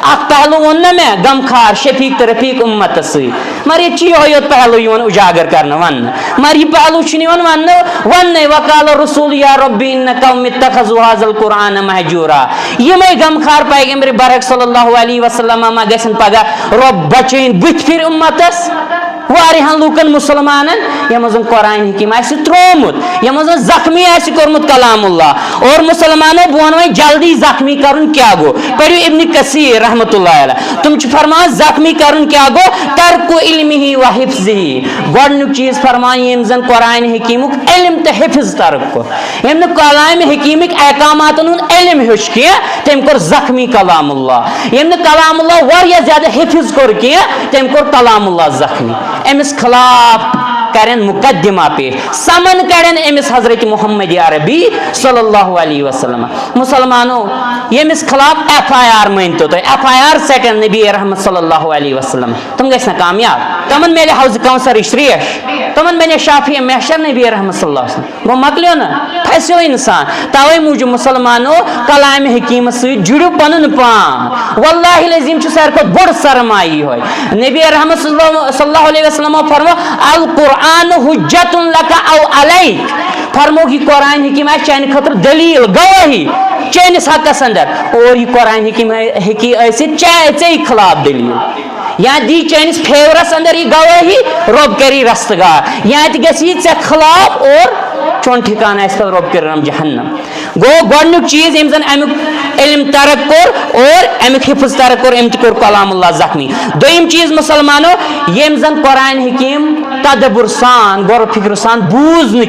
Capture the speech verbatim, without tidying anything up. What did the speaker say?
اکھ پہلو ووٚن نہ مےٚ غمخار شفیق تہٕ رفیق امتس سۭتۍ، مگر ییٚتہِ چھُ یِہوٚے یوت پہلو یِوان اجاگر کرنہٕ وننہٕ، مگر یہِ پہلو چھُنہٕ یِوان وننہٕ وننَے۔ وقال رسول یا ربی ان قوم اتخذوا هذا القرآن مهجورا۔ یِمے غمخار پیغمبر برحق صلی اللہ علیہ وسلم ما گژھن پگاہ رۄب بچٲیِن بٕتھِ پھِرِ امتس؟ واریاہن لوٗکن مسلمانن یِمن زن قرآن حکیم آسہِ ترٛوومُت، یِمن زن زخمی آسہِ کوٚرمُت کلام اللہ۔ اور مسلمانو، بہٕ ونہٕ وۄنۍ جلدی زخمی کرُن کیٛاہ گوٚو۔ پٔرِو ابن کثیر رحمتہ اللہ علیہ، تِم چھِ فرماوان زخمی کرُن کیٛاہ گوٚو؟ ترک علمہ و حفظہ۔ گۄڈنیُک چیٖز فرماوان، ییٚمۍ زن قرآن حکیمُک علم تہٕ حفظ ترک کوٚر، ییٚمۍ نہٕ کلام حکیمٕکۍ احکاماتن ہُنٛد علم ہیوٚچھ کینٛہہ، تٔمۍ کوٚر زخمی کلام اللہ۔ ییٚمۍ نہٕ کلام اللہ واریاہ زیادٕ حفظ کوٚر کینٛہہ، تٔمۍ کوٚر کلام اللہ زخمی۔ أمِس خلاف کرن مقدمہ پیش، سمن کڑن أمِس حضرت محمد عربی صلی اللہ علیہ وسلم۔ مسلمانو، ییٚمِس خلاف ایف آی آر مٲنۍ تو تُہۍ، ایف آی آر ژٹن نبی رحمت صلی اللہ علیہ وسلم، تِم گژھِ نہ کامیاب۔ تِمن میلہِ حوض کوثرٕچ تریش، تِمن بنہِ شافی محشر نبی رحمت صلی اللہ علیہ وسلم۔ گوٚو مۄکلیو نہ؟ پھسیو انسان۔ توے موٗجوٗب مسلمانو، کلام حکیمس سۭتۍ جُڑِو پنُن پان۔ واللہ العظیم چھُ ساروی کھۄتہٕ بوٚڑ سرمایہِ یِہوٚے۔ نبی رحمت صلی اللہ، صلی اللہ علیہ وسلمو فرمو، القرآن حجت لک او علیک۔ فرمووُکھ، یہِ قرآن حکیم آسہِ چانہِ خٲطرٕ دلیٖل، گوٲہی چٲنِس حقس اندر۔ اور یہِ قرآن حکیم ہیٚکہِ ٲسِتھ چا-، ژےٚ خلاف دلیٖل۔ یا دی چٲنِس فیورس اندر یہِ گوٲہی، رۄب کری رستگار، یا تہِ گژھِ یہِ ژےٚ خلاف اور چون ٹھکانہٕ آسہِ پتہٕ رۄب کٔرِنم جہنم۔ گوٚو گۄڈنیُک چیٖز، ییٚمۍ زن امیُک علم ترک کوٚر اور امیُک حفظ ترک کوٚر، أمۍ تہِ کوٚر کلام اللہ زخمی۔ دوٚیِم چیٖز مسلمانو، ییٚمۍ زن قرآن حکیم تدبر سان، غور و فکر سان بوٗز نہٕ